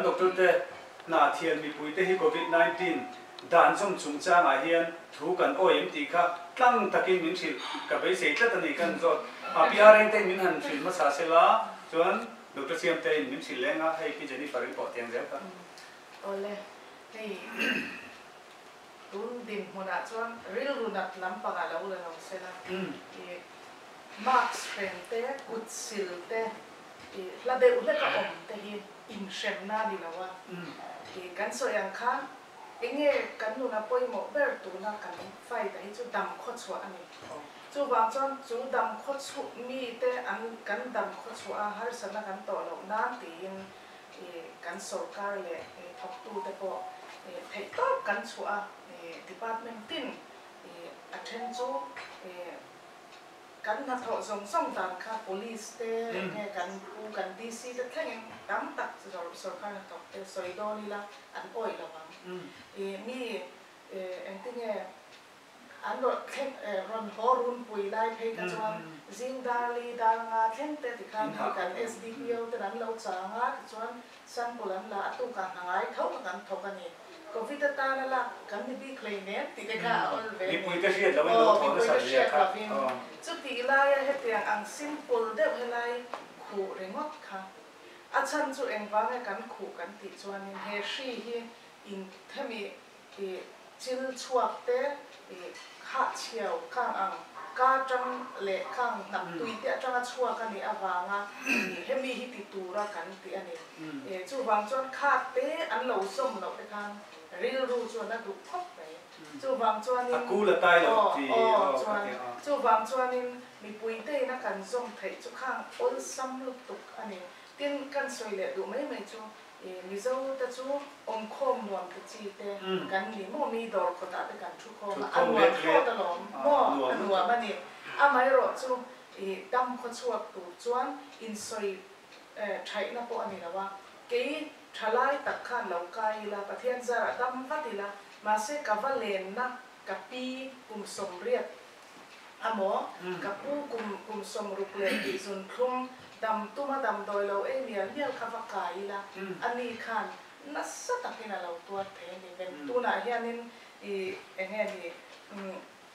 Doctor te Hnahthial mipuite hi Covid 19 dan zawm chungchangah hian thu kan awi em tih kha tlang takin min hrilh ka beisei tlat a ni kan zawt a. Pi Arengtein min han hrilh hmasa sela chuan Doctor Siamtein min hrilh leng a, hei Pi Jennifer-i pawh tiang zel kha. Awle, hei tun dinhmunah chuan rilru nat lampangah lo la lo sela, i mask hreng te, kut sil te, i hla deuh hleka awm te hi inhremna a ni lo a, i kan sawi ang khan enge kan nuna pawimawh ber tuna kan fight a hi chu dam khawchhuah a ni. Chuvang chuan chu dam khawchhuah mite an kan dam khawchhuah a harsatna kan tawh loh nan tiin i kan sorkar leh thawktute pawh theihtawp kan chhuah a, department tin i a then chu i Kan hnathawh zawng zawng dan kha Police te nge kan pu kan DC te thlengin tam tak sorkar hnathawk te sawi dawn ila an awih lo vang. I mi engtinge an rawn thleng rawn haw runpui lai phei kha chuan zing dar li dar nga thleng te tikhan hei kan SDPO ten an lo chang a tichuan Sample an la a tukah hna ngai tho kha kan thawk a ni. Covid atana lak kan ni bik hleinem tih te kha a awl ve a ni. Mipuite hriat lohin lo thawh nasa zia kha. Chutih laia hetiang ang simple deuh helai khuh ringawt kha a chhan chu engvanga kan khuh kan tih chuanin he hri hi in hemi I chil chhuak te, i hahchhiau khang ang ka tang leh khang hnap tui te atanga chhuak a nih avanga i hemi hi ti tura kan ti a ni. I chuvang chuan kha te an lo zawm loh te khan rilru chuan a duh khawp mai. Chuvang chuanin A kul a tai lo ti aw chuan chuvang chuanin mipui te ina kan zawm theih chu khang awlsam lutuk a ni. Tin, kan sawi leh duh mai mai chu I Mizo te chu awmkhawm nuam te chi te kan ni maw? Mi dawr khawtah te kan thu khawm a, a nuam thlawt alawm maw? A nuam a ni. Amaherawh chu i dam khaw chhuak tur chuan insawi thaihna pawh a ni lo a, kei thalai tak khan lo kai ila, Pathian zarah dam vat ila, mahse ka va lenna ka pi kum 80 amaw, ka pu kum kum 60 leh tih zun thlum dam tuma damdawi lo ei mial mial kha va kai ila, ani khan nasa takin a lo tuar thei a ni. Ven tunah hianin i enge ni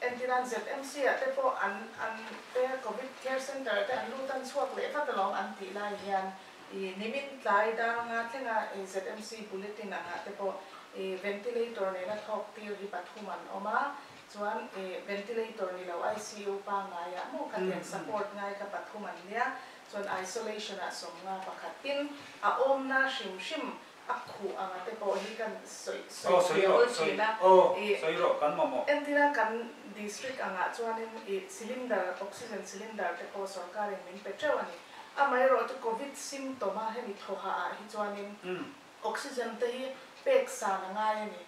entinan ZMC ah te pawh an an te Covid Care Center te an lut an chhuak leh vat alawm an tih lai hian i nimin tlai dar nga thlenga i ZMC bulletin angah te pawh i ventilator nena thawk tir hi pathum an awm a, Chuan i ventilator ni lo ICU pangngai ah maw khatiang support ngai kha pathum an nia, chuan isolation ah 50 pakhat tin a awmna hrim hrim a khuh anga te pawh hi kan sawi sawi awl thin a, i entir a kan district angah chuanin i cylinder oxygen cylinder te pawh sorkarin min pe teuh a ni. Amaherawhchu covid symptom a hemi thawhah ah hi chuanin oxygen te hi pek san a ngai a ni.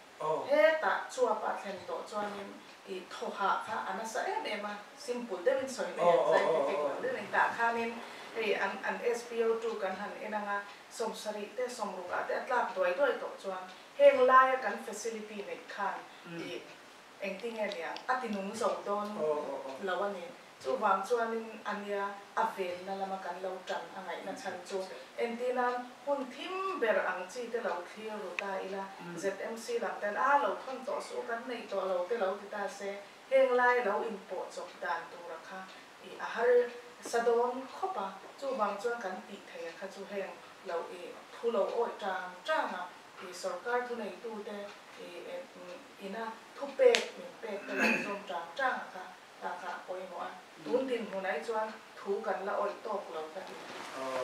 Hetah chuap a thlen tawh chuanin i thawhah kha a nasa em em a, simple deuhin sawi mai ang, scientific lo deuhin tah khanin hei an an SPO2 kan han en anga 70 te 60 ah te a tlak duai duai tawh chuan heng laia kan facility neih khan i engtinge niang a ti nung zo dawn lo a ni. Chuvang chuanin a nia a venna lama kan lo tan a ngaihna chhan chu entirnan hun thim ber ang chi te lo thlir ru ta ila, ZMC lam ten a lo thawn tawh suh kan nei tawh lo te lo ti ta se, heng lai lo inpawh chawp dan tura kha i a har sa dawn khawp a, chuvang chuan kan tih theih a kha chu heng lo i thu lo awih tang tang a, i sorkar thuneitute i ina thupek min pek te lo zawm tang tang a kha Ta kha a pawimawh a, tun dinhmunah hi chuan thu kan la awih tawk lo ka ti.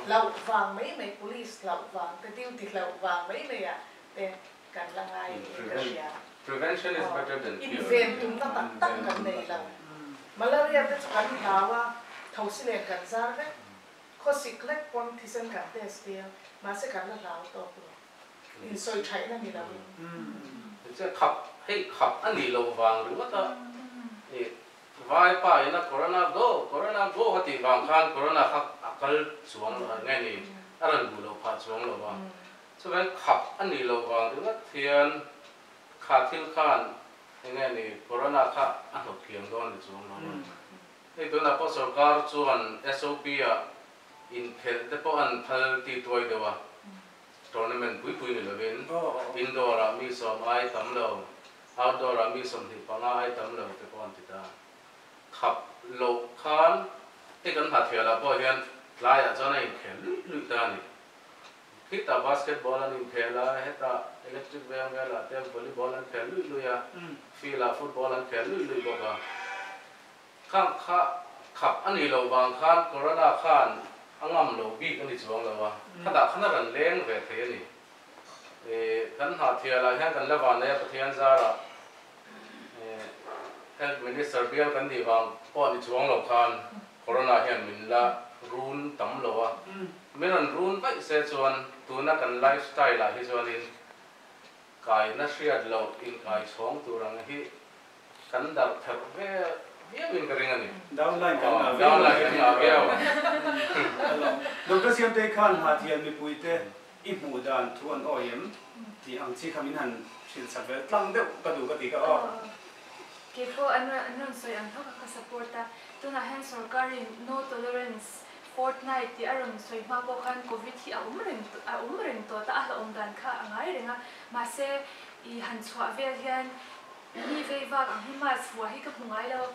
Hlauh vang mai mai, police hlauh vang te, duty hlauh vang mai mai ah te kan la ngai niin ka hria. Prevention is better than cure. Inven tumna tak tak kan nei lo. Malaria te chu kan hlau a, thosi nen kan zar vek. Khawsik lek pawn thisen kan test tir, mahse kan la hlau tawk lo. Insawi thaihna ni loin. Chuan khap, hei khap a nih loh vang ringawt a, ih vai pa ina corona go, corona go a tih vang khan corona kha a kal chuang lo a, nge ni a rawn duh loh phah chuang lo va. Chuvangin khap a nih loh vang ringawt hian kha thil khan enge ni corona kha a hnawt kiang dawn ni chuang lo va. Hei tunah pawh sorkar chuan SOP ah Inkhelh te pawh an phal ti tuai deuh a. Tournament pui pui ni lovin indoor ah mi 10 ai tam lo, outdoor ah mi 25 ai tam lo te pawh an ti ta. Khap loh khan hei kan Hnahthial ah pawh hian tlaiah chuan a inkhel luih luih ta a ni. Khitah basketball an inkhel a, hetah electric veng velah te volleyball an khel luih luih a, field ah football an khel luih luih bawk a. Khang kha khap a nih loh vang khan Corona khan a ngam lo bik a ni chuang lo a, khatah khan a rawn leng ve thei a ni. Kan Hnahthial ah hian kan la van nei a Pathian zarah Health Minister bial kan nih vang pawh ni chuang lo khan Corona hian min la run tam lo a, min rawn run vaih se chuan tuna kan life style ah hi chuanin kaina hriat loh inkai chhawng tur ang hi Kan darh therh ve viau in ka ring a ni. Downline kan ngah viau. Downline kan ngah viau. Doctor Siamtei khan Hnahthial mipuite i hmuh dan thu an awi em tih ang chi kha min han hrilh chak ve tlang deuh ka duh ka ti kha aw. Kei pawh an rawn sawi ang tho kha ka support a, tunah hian sorkarin no tolerance fortnight tih a rawn sawi hma pawh khan covid hi a awm reng a awm reng tawh ta a hlauhawm dan kha a ngai reng a, mahse i han chhuah vel hian Mi vei vak ang hi mask vuah hi ka hmu ngai lo,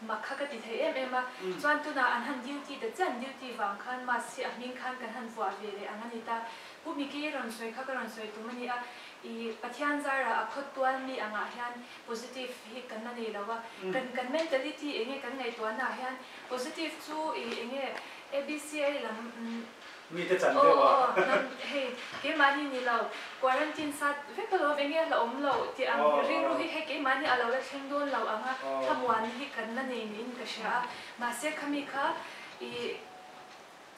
mak kha ka ti thei em em a, chuan tunah an han duty ta chiah an duty vang khan mask hi a hming khan kan han vuah ve leh ang a ni ta. Pu Miki rawn sawi kha ka rawn sawi tum a ni a, i Pathian zara a khawt tual mi angah hian positive hi kan la nei lo a, kan kan mentality enge kan ngaihtuahna ah hian positive chu i enge ABCA lam Mite chan deuh a. Aw aw nam hei keimahni ni lo quarantine sat vek alawm enge a la awm lo tih ang rilru hi hei keimahni a lo la thleng dawn lo ang a thlamuan hi kan la nei niin ka hria a mahse khami kha i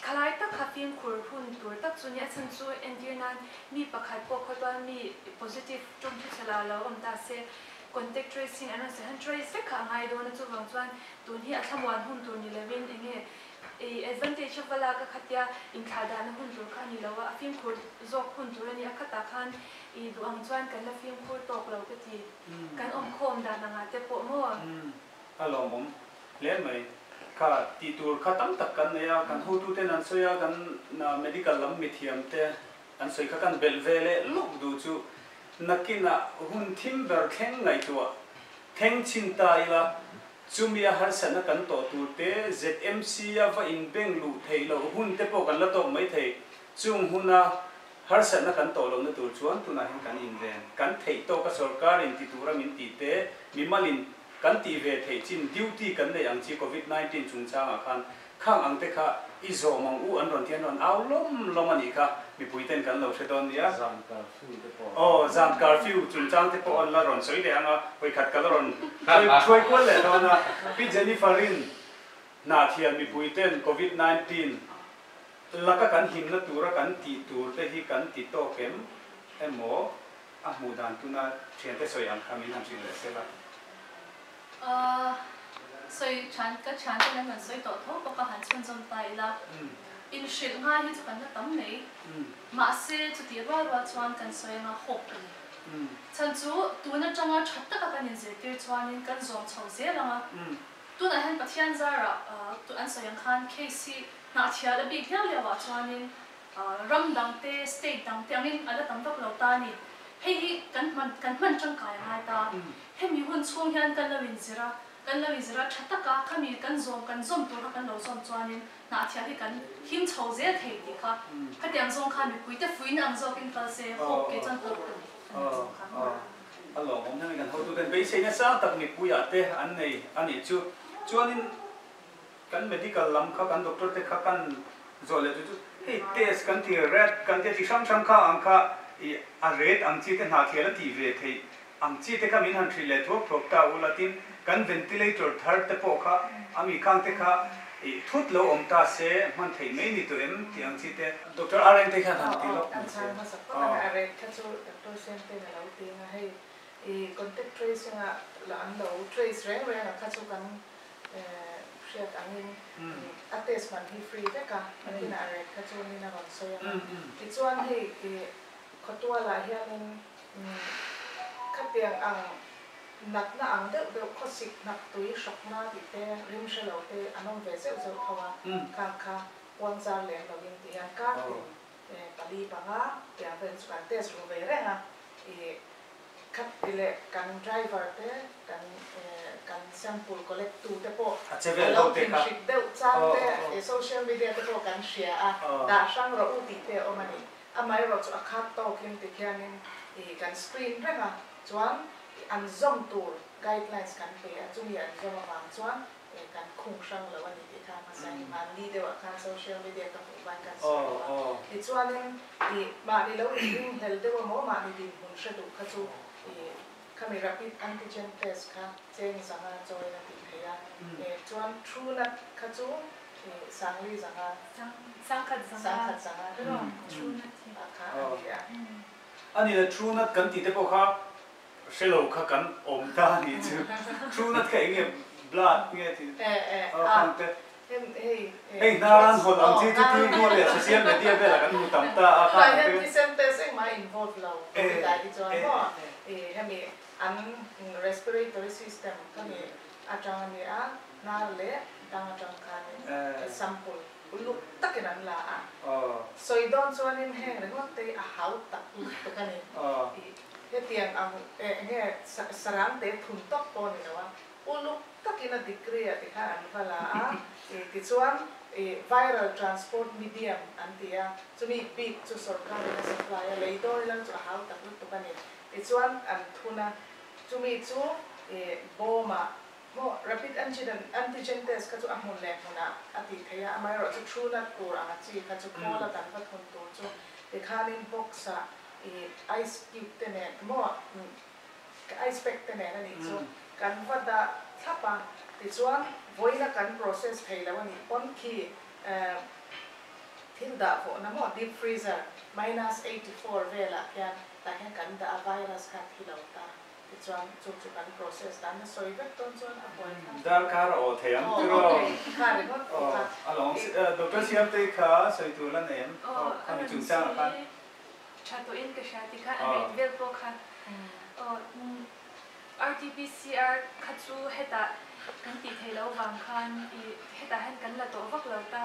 khalai tak kha fimkhur hun tur tak chu nia chhan chu entir nan mi pakhat pawh khawtual mi positive tawng thu chhela lo awm ta se contact tracing an rawn sawi han trace vek kha a ngai dawn a chuvang chuan tun hi a thlamuan hun tur ni lovin enge I advantage a va lak a khatia inthlah dahna hun tur kha a ni lo a, a fimkhur zawk hun tur a ni a, khatah khan i duh ang chuan kan la fimkhur tawk lo ka ti. Kan awmkhawm dan angah te pawh maw? Umm, a lawmawm hle mai. Kha tih tur kha tam tak kan nei a, kan hotuten an sawi a, kan medical lam mithiam te an sawi kha kan belh ve leh lawk duh chu nakinah hun thim ber thleng ngaihtuah thleng chhin ta ila, Chumi a harsatna kan tawh tur te, ZMC a va inbeng luh theih loh hun te pawh kan la tawk mai thei. Chung huna harsatna kan tawh lohna tur chuan tunah hian kan inven. Kan theih tawka sorkarin ti tura min tih te, mimalin kan tih ve theih chin duty kan neih ang chi Covid 19 chungchangah khan Khang ang te kha i zawm ang u an rawn ti an rawn au lawm lawm a nih kha mipui ten kan lo hre dawn nia. Zan curfew te pawh. Aw zan curfew chungchang te pawh an la rawn sawi leh ang a, vawikhat ka la rawn hruai kual leh dawn a. Pi Jennifer-in Hnahthial mipui ten Covid 19 laka kan himna tura kan tih tur te hi kan ti tawk em emaw a hmuh dan tuna thiante sawi ang kha min han hrilh leh sela. Sawi than ka thian ten an rawn sawi tawh tho bawk a, han chhunzawm ta ila. Inhrilh ngai hi chu kan la tam mai. Mahse chutih rual rual chuan kan sawi anga hope a ni. Chhan chu tun atanga tha taka kan inzirtir chuanin kan zawm chho zel ang a. Tunah hian Pathian zarah an sawi ang khan case hi hnahthial a bik liau liau ah chuanin ram dang te, state dang te angin a la tam vak lo ta a ni. Hei hi kan hman kan hman tangkai a ngai ta. Hemi hun chhung hian kan lo inzir a, kan lo inzir a tha taka khami kan zawm kan zawm tur kha kan lo zawm chuanin hnahthial hi kan him chho zel thei tih kha khatiang zawng khan mipuite fuihna ang zawkin kal se hope kei chuan hope ka nei khami zawng kha. A lawmawm hian kan hotuten beiseina sang tak mipuiah te an nei a nih chu. Chuanin Kan medical lam kha kan doctor te kha kan zawh leh chu chu hei test kan ti rat kan ti a chi hrang hrang kha ang kha i a ret ang chi te hna thial a tih ve theih ang chi te kha min han hrilh leh thuak thuak ta ula tin kan ventilator thar te pawh kha a mi khang te kha i thut lo awm ta se hman theih mai ni tawh em tih ang chi te Doctor RN te khan han ti lawk mai se. A ret kha chu doctor Siamtein a lo ti anga hei i contact tracing ah lah an lo trace reng reng a kha chu kan Hriat angin a test man hi free vek a, nakinah a rate kha chu nin a rawn sawi ang a. Tichuan hei khawtualah hianin khatiang ang natna ang deuh deuh khawsik hnak tui hrawkna tih te rim hre lo te an awm ve zeuh zeuh tho a, khang kha uangzar lem lovin ti hian kar tin. pali panga tiang vel chu kan test ru ve reng a i khat ti leh kan driver te kan kan sample collect tu te pawh a lo thinhrik deuh chang te social media te pawh kan hria a dah hrang rawh u tih te a awm a ni. Amaherawhchu a khat tawkin tikhianin i kan screen reng a chuan an zawm tur guidelines kan pe a chumi an zawm avang chuan kan khung hrang lo a ni tih kha hmasa hi mahni deuhah khan social media ka hmuh vain kan sawi lo a. Tichuanin i mahni lo inringhlel deuh emaw mahni dinhmun hre duh kha chu i khami rapid antigen test kha cheng zanga chawiin a tih theih a. Chuan Truenat kha chu i sangli zanga Sangkhat zanga sangkhat zanga kha a ni a. A ni le Truenat kan tih te pawh kha Hre lo kha kan awm ta a nih chu. True nat kha eng nge blood nge tih khang te. Hei hnar an hawlh ang chi chu tui rual leh social media velah kan hmu tam ta a khang te. Thisen test engmah involve lo covid ah hi chuan maw hemi an respiratory system khami atang a nia hnar leh dang atang khanin sample uluk takin an la a. Sawi dawn chuanin heng ringawt te hi a hau tak lutuk a ni. Hetiang ang eng nge sarang te thun tawk pawh a ni lo a, uluk takin a degree ah tikhan an va la a, tichuan viral transport medium an ti a, chumi bik chu sorkarin a supply a, lei dawn ila chu a hau tak lutuk a ni. Tichuan an thun a, chumi chu bawmah maw rapid antigen test kha chu a hmun leh hmunah a tih theih a, amaherawhchu thunat tur ang a chi kha chu khawla kan va thun tur chu tikhanin box ah I ice cube te nen maw ice pack te nen a nih chu kan va dah thlap a, tichuan vawiina kan process thei lo a nih pawn khi thil dah vawhna maw deep freezer minus 84 velah khian tah hian kan dah a virus kha a thi lo ta tichuan chu chu kan process dan a sawi vek dawn chuan a buai thlak. Darkar a aw thei ang tiraw? Aw thei kha ringawt pawh kha. A lawm Doctor Siamtei kha sawi tur la nei em? Aw Khami chungchangah khan. Tha tawhin ka hria ti kha a rate vel pawh kha aw RTPCR kha chu hetah kan tih theih loh vang khan i hetah hian kan la tawh vak lo ta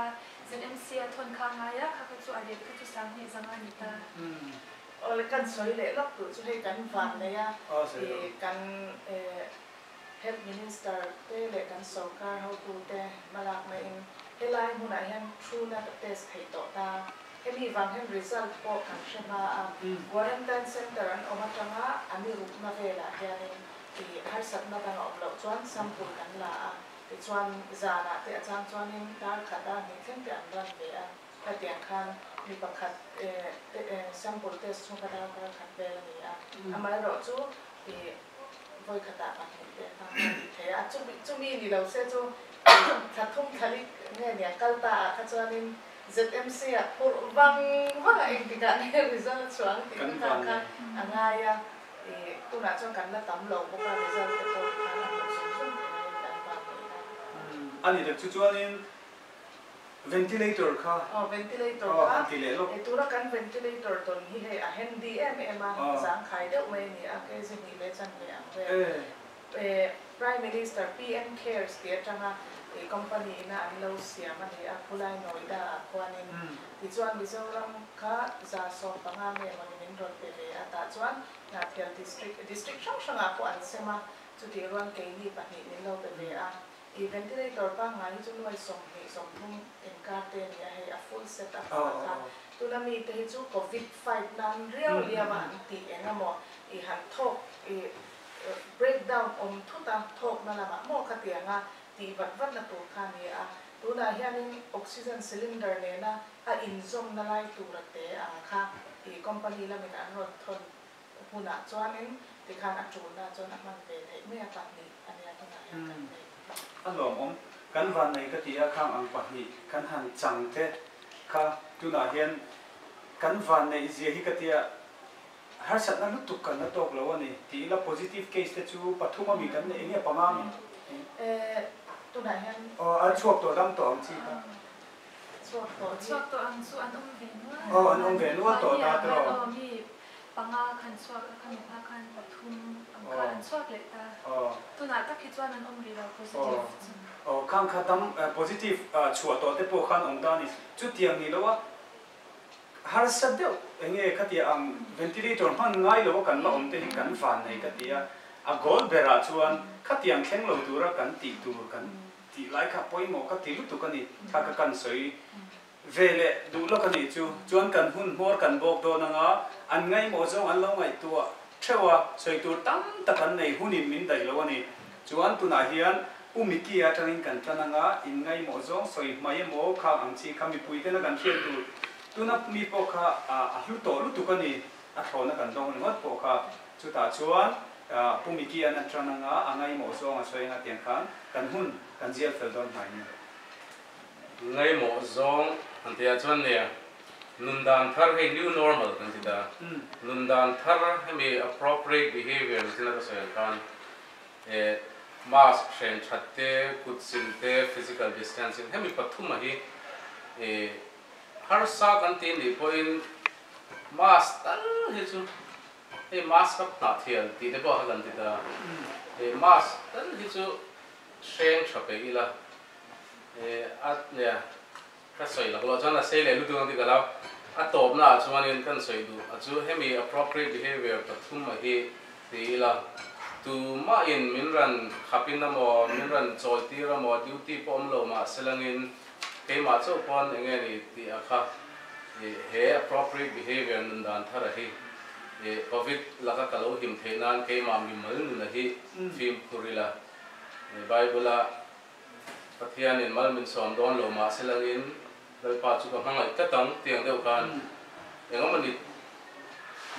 ZMC a thawn kha a ngai a kha kha chu a rate kha chu sanghnih zanga a ni ta. Awle kan sawi leh lawk duh chu hei kan van nei a i kan Health Minister te leh kan sorkar hotu te hmalakna in helai hmunah hian Truenat a test theih tawh ta. Hemi vang hian result pawh kan hre hma a, quarantine center an awm atanga an i rukna velah hianin i harsatna dang a awm loh chuan sample kan la a, tichuan zanah te a chang chuanin dar khat a hnih thleng te an run ve a, khatiang khan mi pakhat sample test chhung kha darkar khat vel a ni a, amaherawhchu i vawi khatah pahnih te kha a tih theih a, chumi ni lo se chu thla thum thla lik nge nia kal ta ah kha chuanin ZMC ah phurh vang vang a engtikah nge result a chhuah ang tih te kha kha a ngai a, i tunah chuan kan la tam lo bawk a result te pawh tikhan a hmuh zung zung thei a kan van neih a. A ni tak chu chuanin Ventilator kha. Aw ventilator kha. Han ti leh lawk. Ei tura kan ventilator tawn hi hei a handy em em a, zangkhai deuh mai a ni a, kg hnih leh chanve ang vel. Prime Minister PM Cares tih atanga company ina an lo siam a ni a, Phulai Noida ah khuanin. Tichuan Mizoram kha 115 nge mawni min rawn pe ve a, tah chuan Hnahthial district, district hrang hrangah pawh an sem a, chutih rual keini pahnih min lo pe ve a. I ventilator pangngai hi chu nuai 20 30 inkar te a ni a, hei a full set up ah kha. Tuna mite hi chu covid fight nan riau liau a an tih eng emaw i han thawk i break down awm thut a, thawkna lamah maw khatianga tih vat vatna tur kha a ni a. Tunah hianin oxygen cylinder nena a inzawmna lai tura te ang kha i company lamin an rawn thawn Hunah chuanin tikhan a tulna chuan a hman ve theih mai a, pahnih a nia tunah hian kan nei. A lawmawm. Kan vannei ka ti a, khang ang pahnih kan han chang te kha tunah hian kan vanneih zia hi ka ti a, harsatna lutuk kan la tawk lo a ni ti ila positive case te chu pathum ami kan nei enge panga ami? Tunah hian. Aw a chhuak tawh dam tawh ang chi kha. Chhuak tawh hi. Chhuak tawh ang chu an awm ve nual. Aw an awm ve nual tawh ta tawh. Aw mi panga khan chhuak a khami hma khan pathum ang kha an chhuak leh ta. Tunah tak hi chuan an awm rih lo positive chu. Aw khang kha dam positive chhuah tawh te pawh khan awm ta a ni. Chutiang ni lo a. Harsa deuh enge khatia ang ventilator hman ngai lo a kan la awm te hi kan van nei ka ti a, a goal berah chuan khatiang thleng lo tura kan tih tur kan tih lai kha pawimawh ka ti lutuk a ni. Kha ka kan sawi ve leh duh lawk a nih chu. Chuan kan hun hmawr kan bawk dawn anga an ngaihmawh zawng an lo ngaihtuah theuh a, sawi tur tam tak an nei hunin min daih lo a ni. Chuan tunah hian U Mickey atangin kan tan anga in ngaihmawh zawng sawi hmai emaw khang ang chi kha mipui tena kan hriat tur tuna mi pawh kha a hlu tawh lutuk a ni, a thlawhna kan dawng ringawt pawh kha. Chutah chuan Pu Mickey an a tan anga a ngaihmawh zawng a sawi anga tiang khan kan hun kan zial fel dawn hnai ni. Ngaihmawh zawng han tihah chuan nia nun dan thar hei new normal kan ti ta. Nun dan thar hemi appropriate behavior zina ka sawi ang khan E mask hren that te, kut sil te, physical distancing hemi pathuma hi e harsa kan ti nih pawhin mask tal hi chu hei mask a hnah thial tih te pawh kha kan ti ta. E mask tal hi chu hreng tha peih ila e a nia ka sawi lak loh chuan a sei leh lutuk ang tih ka lo a tawpna ah chuanin kan sawi duh a chu hemi appropriate behavior pathum a hi ti ila tumahin min ran khapin amaw min ran chawi tir amaw duty pawh awm lo mah selangin keimah chauh pawn enge ni tih a kha ih he appropriate behavior nun dan thar a hi ih covid laka ka lo him theih nan keimah mimal nun a hi fimkhur ila Bible a Pathianin mal min sawm dawn lo mah se langin Lalpa chu ka hmangaih tlat ang tiang deuh khan engemawni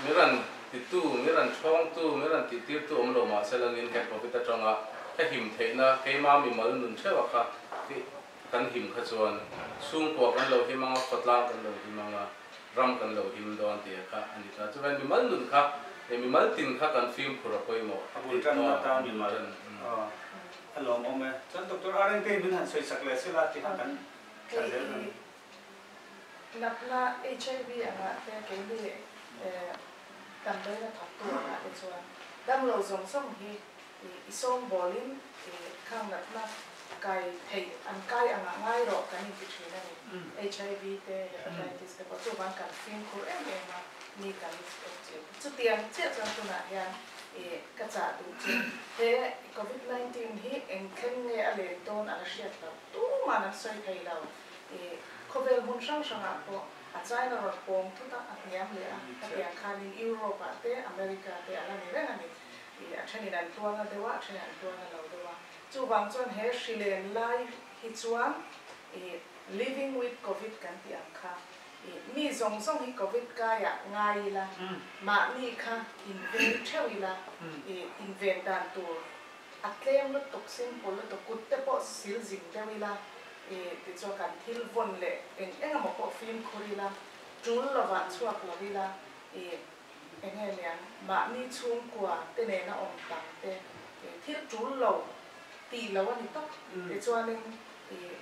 mi rawn titu, mi rawn thawngtu, mi rawn tihtirtu awm lo mah se langin he Covid atanga ka him theihna keima mimal nun theuha kha kan him kha chuan chhungkua kan lo him anga, khawtlang kan lo him anga, ram kan lo him dawn tih kha a ni ta. Chuvain mimal nun kha, mimal tin kha kan fimkhur a pawimawh A bul tanna tan mimal a lawmawm e. Chuan Doctor Arengte min han sawi sak leh sela tih kha kan thla zel kan. Natna HIV angah te keini damdawiina thawktu angah te chuan damlo zawng zawng hi i sawngbawlin khang natna kai theih an kai angah ngai rawh kan inti thin a ni. HIV te hepatitis te pawh chuvang kan fimkhur em em a mi kan chutiang chiah chuan tunah hian ka chah duh chu he Covid 19 hi eng thleng nge a len dawn a la hriat loh tuman an sawi thei lo. Khawvel hmun hrang hrangah pawh a China rawn pawng thut a, a hniam leh a, hetiang khanin Europe ah te America te a la ni reng a ni. A thenin an tuang a deuh a, a thenin an tuang a lo deuh a. Chuvang chuan he hrilen lai hi chuan living with covid kan tih ang kha mi zawng zawng hi covid kaiah ngai ila, mahni kha inveng theuh ila, inven dan tur a tlem lutuk, simple lutuk, kut te pawh sil zing deuh ila, tichuan kan thil vawn leh eng eng emaw pawh fimkhur ila, tul lovah chhuak lo ila, Enge niang, mahni chhungkua te nena awm tam te thil tul lo tih lo a ni tawp. Tichuanin i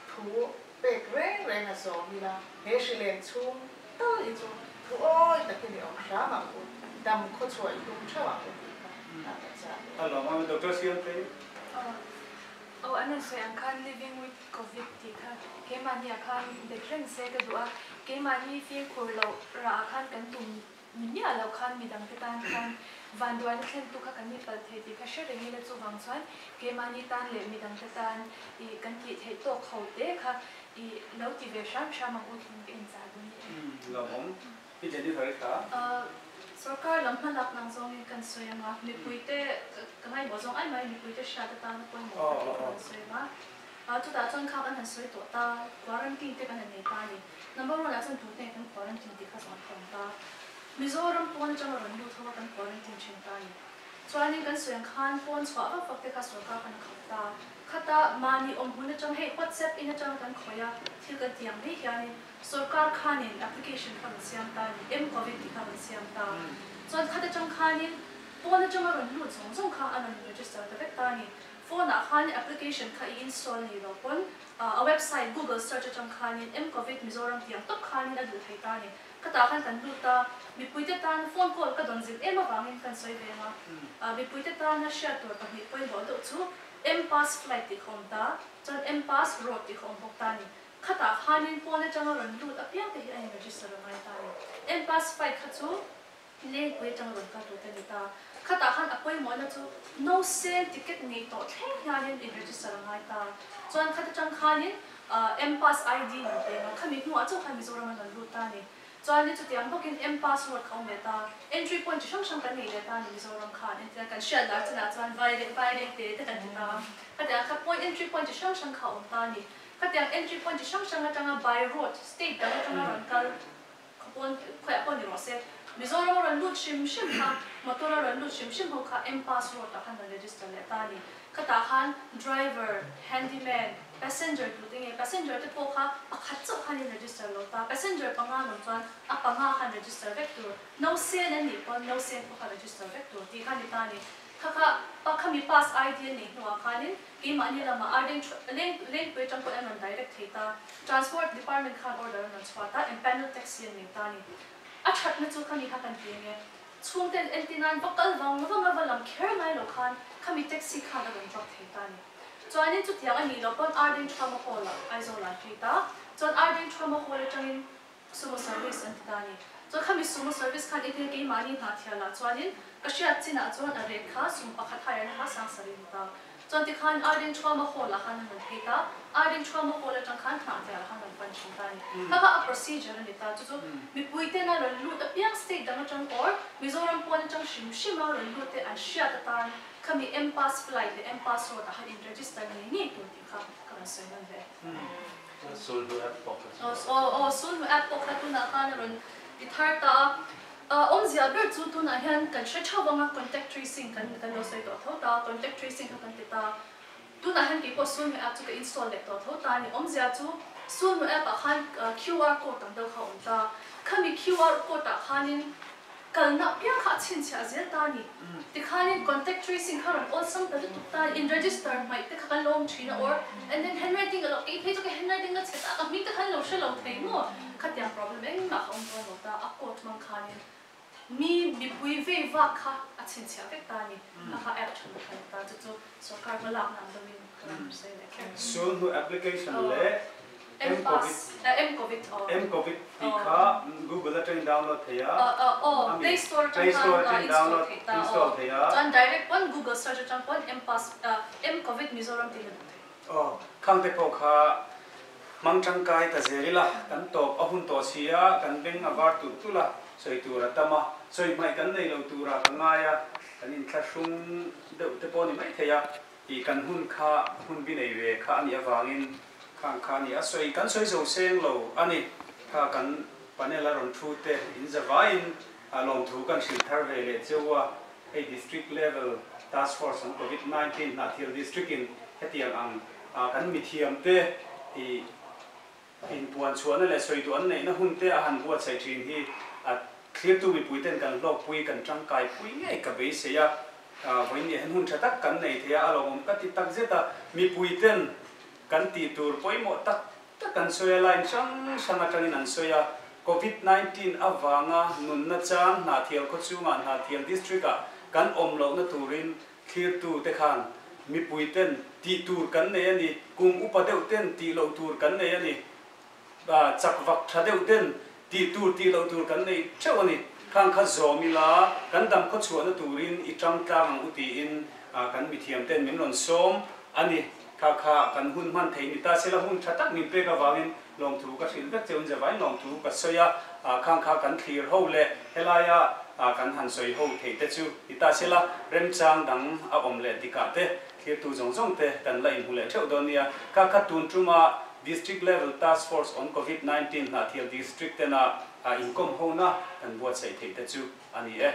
thu pek reng reng a zawm ila, he hrilen chhung tal hi chu thu awi takin i awm hram ang u, dam khawchhuah i tum theuh ang u tih kha a ka chah leh. A lawm a, Doctor Siamtei. Aw, an rawn sawi ang khan living with covid tih kha keimahni ah khan bet reng se ka duh a, keimahni fimkhur loh rah ah khan kan tum ni miah loh khan midang te tan khan vanduaina thlentu kha kan ni palh thei tih kha hre reng ila chuvang chuan keimahni tan leh midang te tan ih kan tih theih tawk ho te kha ih lo ti ve hram hram ang u thleng ka inchah dun ni e. Lawmawm. Pi Jennifer i tha. Sorkar lam hmalak nang zawngin kan sawi ang a, mipuite ka ngaihmawh zawng ai mai mipuite hriat atana pawimawh ka tih kan sawi ang a, chutah chuan kha kan han sawi tawh ta, quarantine te kan han nei ta a ni. Number one ah chuan tute kan quarantine tih kha chu an thawm ta. Mizoram pawn atanga rawn lut ho a kan quarantine thin ta a ni. Chuanin kan sawi ang khan pawn chhuah vak vak te kha sorkar kan khap ta. Khata mahni awm hmun atang hei WhatsApp in atanga kan khawih a, thil kan ti ang mai hianin Sorkar khanin application kha rawn siam ta a ni, M-Covid tih kha rawn siam ta. Chuan khat atang khanin phone atanga rawn lut zawng zawng kha a rawn register ta vek ta a ni. Phone ah khanin application kha i install ni lo pawn a website Google search atang khanin M-Covid Mizoram tih ang tawp khanin a duh thei ta a ni. Khatah khan kan lut a, mipuite tan phone call ka dawn zin em avangin kan sawi ve ang a, mipuite tana hriat tur pahnih pawimawh deuh chu M-Pass flight tih kha awm ta, chuan M-Pass road tih kha awm bawk ta a ni. Khatah khanin pawn atanga rawn lut apiang te hi a in register a ngai ta a ni. M-Pass file kha chu Lengpui atanga rawn kal tur te a ni ta. Khatah khan a pawimawhna chu no sale ticket nei tawh thleng hianin in register a ngai ta. Chuan khat atang khanin M-Pass ID min peng a, khami hnuah chauh khan Mizoram an rawn lut ta a ni. Chuanin chutiang bawkin M-Pass road kha awm leh ta. Entry point chi hrang hrang kan nei leh ta a ni Mizoram khan. Entirna kan hriat lar chinah chuan Vaireng Vaireng te te kan ti ta. Khatiang kha point entry point chi hrang hrang kha a awm ta a ni. Khatiang entry point chi hrang hrang atanga by road state dang atanga rawn kal Khapawn khawiah pawh ni rawh se, Mizoram a rawn lut hrim hrim kha, motor a rawn lut hrim hrim ho kha M-Pass road ah khan rawn register leh ta a ni. Khatah khan driver, handyman, passenger tute nge, passenger te pawh kha pakhat chauh khan in register lo ta, passenger panga an awm chuan a panga khan register vek tur, no sen an nih pawn no sen pawh kha register vek tur tih kha a ni ta a ni. Kha kha pa khami pass ID an neih hnuah khanin Keimahni lamah Arden leng lengpui atang pawhin an rawn direct thei ta. Transport department khan order an rawn chhuah ta, empanel taxi an nei ta a ni. A thatna chu khami kha kan ti enge, chhungten entir nan va kal vang vang a va lam kher ngai lo khan khami taxi khan a rawn drop thei ta a ni. Chuanin chutiang a nih loh pawn Arden Trauma Hall ah Aizawl ah an phei ta. Chuan Arden Trauma Hall atangin Sumo service an ti ta a ni. Chuan khami sumo service khan i thil keimahni hna thial ah chuanin ka hriat chin ah chuan a rate kha sum pakhat hire na kha sang sarih ni ta. Chuan tikhan Arden Thuama Hall ah khan an rawn phei ta. Arden Thuama Hall atang khan hnah thial ah khan rawn pan thin ta a ni. Kha kha a procedure a ni ta. Chu chu mipui ten a rawn lut apiang state dang atang or Mizoram pawn atang hrim hrim a rawn lut te an hriat atan khami M-Pass flight leh M-Pass road ah khan in register ngei ngei tur tih kha ka rawn sawi nawn ve. Sulhnu app pawh kha chu. Aw aw Sulhnu app pawh kha tunah khan a rawn ti thar ta a. Awmzia ber chu tunah hian kan hre theuh vang a, contact tracing kan kan lo sawi tawh tho ta, contact tracing kha kan ti ta. Tunah hian keipawh Sulhnu app chu ka install leh tawh tho ta a ni. Awmzia chu Sulhnu app ah khan QR code ang deuh kha a awm ta. Khami QR code ah khanin Kalna piang kha a chhinchhiah zel ta a ni. Tikhanin contact tracing kha rawn awlsam ta lutuk ta a ni. In register hmaih te kha kan lo awm thin a or and then handwriting a lo ei phei chu ka handwriting a chhe ta a ka hming te khan lo hre lo thei maw? Khatiang problem engmah kha awm dawn lo ta a code hmang khanin mi mipui vei vak kha a chhinchhiah vek ta a ni. Kha kha app tha lutuk a ni ta chu chu sorkar hma lakna ang deuhin ka rawn sawi leh kher. Sulhnu application leh M-Covid M-Covid aw. M-Covid tih kha Google atangin download thei a. Aw Play Store atang khan install theih ta aw. Chuan direct pawn Google search atang pawn M-Pass M-Covid Mizoram tih la duh thei. Aw khang te pawh kha hmang tangkai ta zel ila kan tawp a hun tawh si a kan beng a var tulh tulh a sawi tur a tam a sawi hmaih kan nei lo turah ka ngai a kan inthlahrung deuh te pawh a ni maithei a tih kan hun kha hun bi nei ve kha a nih avangin Khang kha a ni a sawi kan sawi zo seng lo a ni. Kha kan panel a rawn thu te in zavaiin lawmthu kan hrilh thar ve leh cheu a, hei district level task force an covid 19 Hnahthial district in hetiang ang kan mithiam te i inpuan chhuahna leh sawi duh an neihna hun te a han buatsaih thin hi a thlirtu mipui ten kan hlawkpui kan tangkai pui ngei ka beisei a, vawiin hian hun tha tak kan nei thei a, a lawmawm ka ti takzet a, mipui ten Kan tih tur pawimawh tak tak an sawi a, line hrang hrang atangin an sawi a. Covid 19 avanga nunna chang Hnahthial khawchhungah Hnahthial District ah kan awm lohna turin thlirtu te khan mipui ten tih tur kan nei a ni, kum upa deuh ten tih loh tur kan nei a ni, chak vak tha deuh ten tih tur tih loh tur kan nei theuh a ni. Khang kha zawm ila kan dam khawchhuahna turin i tang tlang ang u tiin kan mithiam ten min rawn sawm a ni. Kha kha kan hun hman thei ni ta sela hun tha tak min pek avangin lawmthu ka hrilh vek cheu in zavaiin lawmthu ka sawi a, khang kha kan thlir ho leh helaia kan han sawi ho theih te chu ni ta sela remchang dang a awm leh tikah te thlirtu zawng zawng te kan la inhmu leh theuh dawn nia. Kha kha tun tuma District Level Task Force on Covid 19 Hnahthial District tena inkawm hona kan buatsaih theih te chu a ni e.